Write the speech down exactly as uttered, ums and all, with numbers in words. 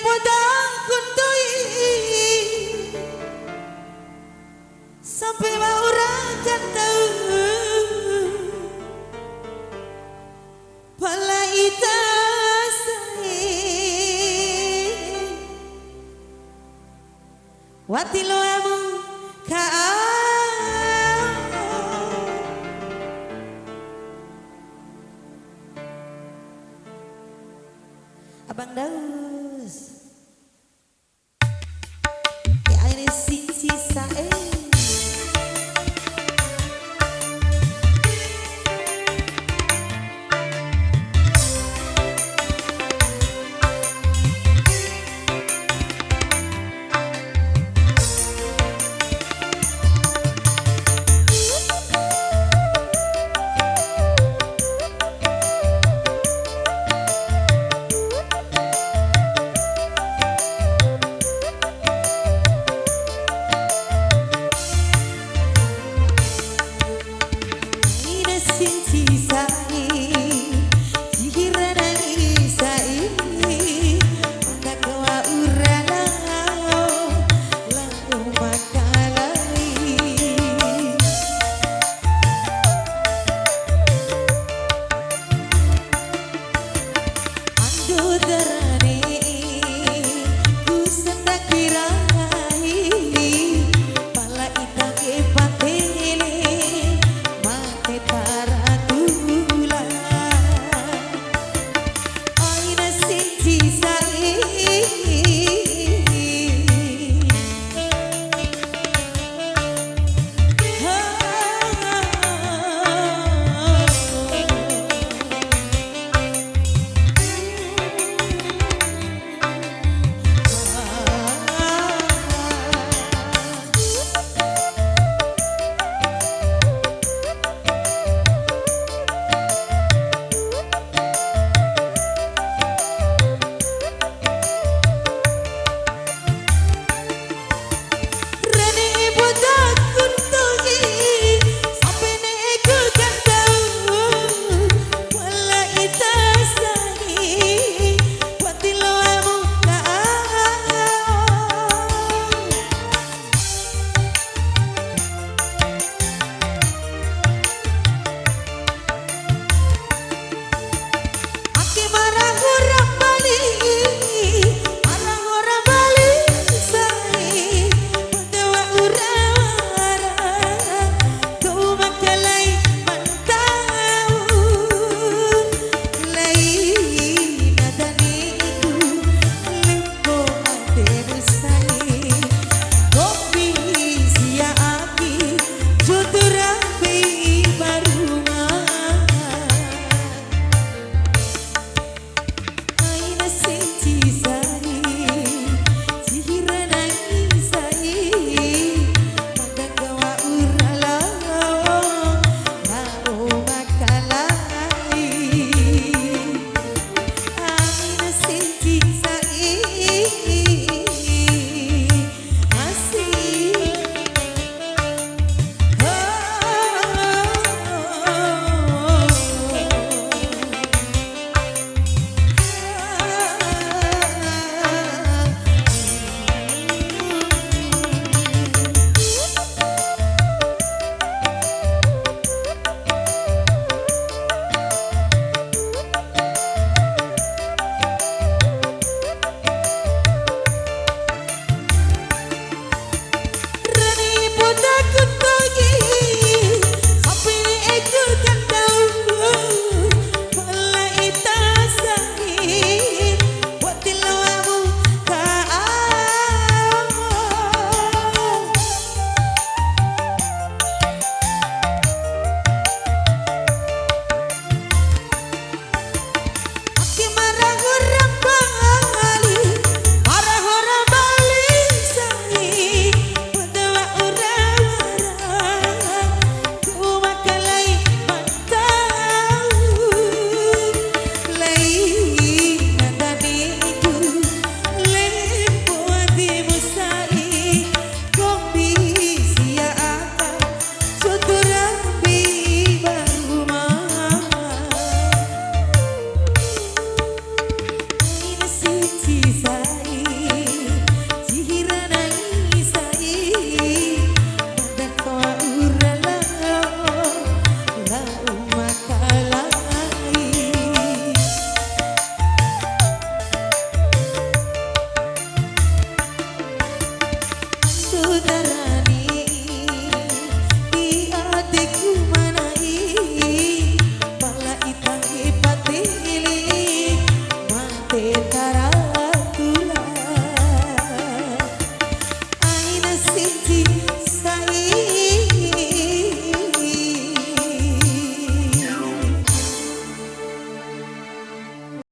Poda kuntoi sampe wa'ura kantau, pala ita sae. Wati loamu ka au. Abang Daus. Ya, aina sinci sae. Aina sinci sae, cihira nangi sae, maka kawa ura lao, lao makalai. Ando darane ku sandaki rai, pala ita ke patele mate taratula. Aina sinci sae. Rani boda kuntugi, sampe ne'e ku kantau, wala ita sahi, wati loamu ka au. Ake mara hura bali, mara hura bali sai, madawa ura wara, kau makalai mantau, lai nadaniku, lempo mate musai, kopi sia aki, jutura bei baruma. Aina sinci sai, cihira nangi sai, madanggawa ura lao, lao makalai. Aina sinci sai, Asik. Rani poda kuntugi, sampe ne'e ku kantau, wala ita sahi, wati loamu ka au. Ake mara hura bali, mara hura bali sai, madawa ura wara, ku makalai mantau, lai nadaniku, lempo ade musai, kombi sia aka, sutu rambi baruma. Aina sinci sa